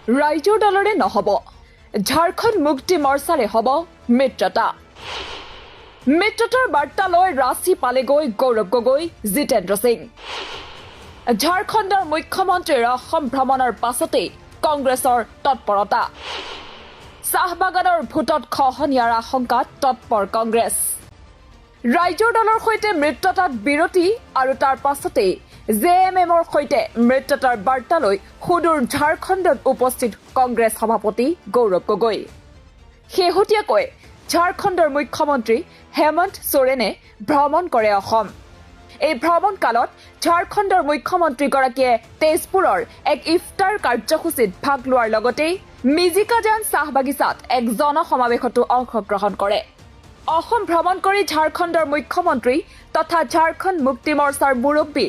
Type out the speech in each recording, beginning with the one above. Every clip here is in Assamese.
ৰাইজৰ দলৰে নহ'ব, ঝাৰখণ্ড মুক্তি মৰ্চাৰে হ'ব মিত্ৰতা। মিত্ৰতাৰ বাৰ্তা লৈ ৰাঁচী পালেগৈ গৌৰৱ গগৈ, জিতেন্দ্ৰ সিং। ঝাৰখণ্ডৰ মুখ্যমন্ত্ৰীৰ অসম ভ্ৰমণৰ পাছতেই কংগ্ৰেছৰ তৎপৰতা। চাহ বাগানৰ ভোটত খহনীয়াৰ আশংকাত তৎপৰ কংগ্ৰেছ। ৰাইজৰ দলৰ সৈতে মিত্ৰতাত বিৰতি আৰু তাৰ পাছতেই জে এম এমৰ সৈতে মিত্ৰতাৰ বাৰ্তা লৈ সুদূৰ ঝাৰখণ্ডত উপস্থিত কংগ্ৰেছ সভাপতি গৌৰৱ গগৈ। শেহতীয়াকৈ ঝাৰখণ্ডৰ মুখ্যমন্ত্ৰী হেমন্ত সোৰেনে ভ্ৰমণ কৰে অসম। এই ভ্ৰমণকালত ঝাৰখণ্ডৰ মুখ্যমন্ত্ৰীগৰাকীয়ে তেজপুৰৰ এক ইফতাৰ কাৰ্যসূচীত ভাগ লোৱাৰ লগতেই মিজিকাজান চাহ বাগিচাত এক জনসমাৱেশতো অংশগ্ৰহণ কৰে। অসম ভ্ৰমণ কৰি ঝাৰখণ্ডৰ মুখ্যমন্ত্ৰী তথা ঝাৰখণ্ড মুক্তি মৰ্চাৰ মুৰব্বী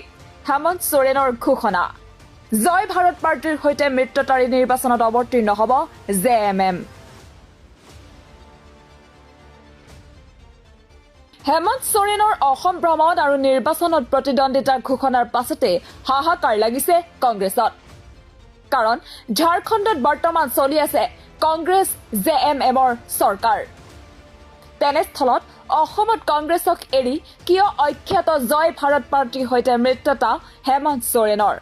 হেমন্ত সোৰেনৰ ঘোষণা, জয় ভাৰত পাৰ্টীৰ সৈতে মিত্ৰতাৰে নিৰ্বাচনত অৱতীৰ্ণ হ'ব জে এম এম। হেমন্ত সোৰেনৰ অসম ভ্ৰমণ আৰু নিৰ্বাচনত প্ৰতিদ্বন্দ্বিতাৰ ঘোষণাৰ পাছতে হাহাকাৰ লাগিছে কংগ্ৰেছত। কাৰণ ঝাৰখণ্ডত বৰ্তমান চলি আছে কংগ্ৰেছ জে এম এমৰ চৰকাৰ। তেনেস্থলত অসমত কংগ্ৰেছক এৰি কিয় অখ্যাত জয় ভাৰত পাৰ্টীৰ সৈতে মিত্ৰতা হেমন্ত সোৰেনৰ?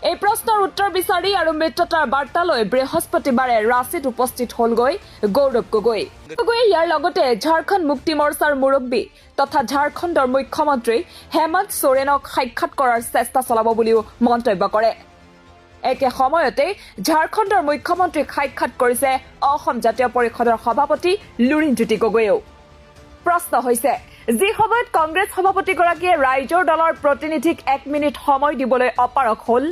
এই প্ৰশ্নৰ উত্তৰ বিচাৰি আৰু মিত্ৰতাৰ বাৰ্তা লৈ বৃহস্পতিবাৰে ৰাঁচীত উপস্থিত হ'লগৈ গৌৰৱ গগৈ। গগৈয়ে ইয়াৰ লগতে ঝাৰখণ্ড মুক্তি মৰ্চাৰ মুৰব্বী তথা ঝাৰখণ্ডৰ মুখ্যমন্ত্ৰী হেমন্ত সোৰেনক সাক্ষাৎ কৰাৰ চেষ্টা চলাব বুলিও মন্তব্য কৰে। একে সময়তে ঝাৰখণ্ডৰ মুখ্যমন্ত্ৰীক সাক্ষাৎ কৰিছে অসম জাতীয় পৰিষদৰ সভাপতি লুৰিণজ্যোতি গগৈয়েও। প্ৰশ্ন হৈছে, যি সময়ত কংগ্ৰেছ সভাপতিগৰাকীয়ে ৰাইজৰ দলৰ প্ৰতিনিধিক এক মিনিট সময় দিবলৈ অপাৰগ হ'ল,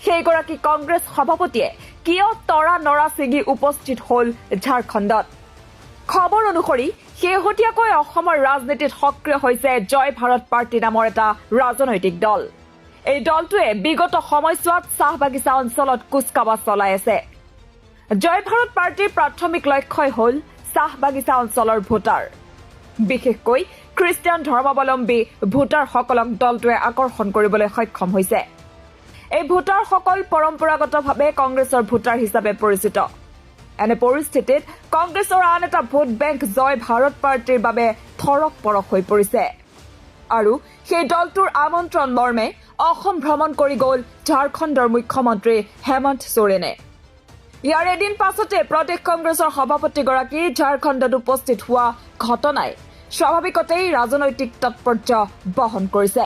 সেইগৰাকী কংগ্ৰেছ সভাপতিয়ে কিয় তৰা নৰা ছিগি উপস্থিত হ'ল ঝাৰখণ্ডত? খবৰ অনুসৰি শেহতীয়াকৈ অসমৰ ৰাজনীতিত সক্ৰিয় হৈছে জয় ভাৰত পাৰ্টী নামৰ এটা ৰাজনৈতিক দল। এই দলটোৱে বিগত সময়ছোৱাত চাহ বাগিচা অঞ্চলত কুচকাৱাজ চলাই আছে। জয় ভাৰত পাৰ্টীৰ প্ৰাথমিক লক্ষ্যই হ'ল চাহ বাগিচা অঞ্চলৰ ভোটাৰ, বিশেষকৈ খ্ৰীষ্টিয়ান ধৰ্মাৱলম্বী ভোটাৰসকলক দলটোৱে আকৰ্ষণ কৰিবলৈ সক্ষম হৈছে। এই ভোটাৰসকল পৰম্পৰাগতভাৱে কংগ্ৰেছৰ ভোটাৰ হিচাপে পৰিচিত। এনে পৰিস্থিতিত কংগ্ৰেছৰ আন এটা ভোট বেংক জয় ভাৰত পাৰ্টীৰ বাবে থৰক পৰক হৈ পৰিছে আৰু সেই দলটোৰ আমন্ত্ৰণ মৰ্মে অসম ভ্ৰমণ কৰি গ'ল ঝাৰখণ্ডৰ মুখ্যমন্ত্ৰী হেমন্ত সোৰেনে। ইয়াৰ এদিন পাছতে প্ৰদেশ কংগ্ৰেছৰ সভাপতিগৰাকী ঝাৰখণ্ডত উপস্থিত হোৱা ঘটনাই স্বাভাৱিকতেই ৰাজনৈতিক তাৎপৰ্য বহন কৰিছে।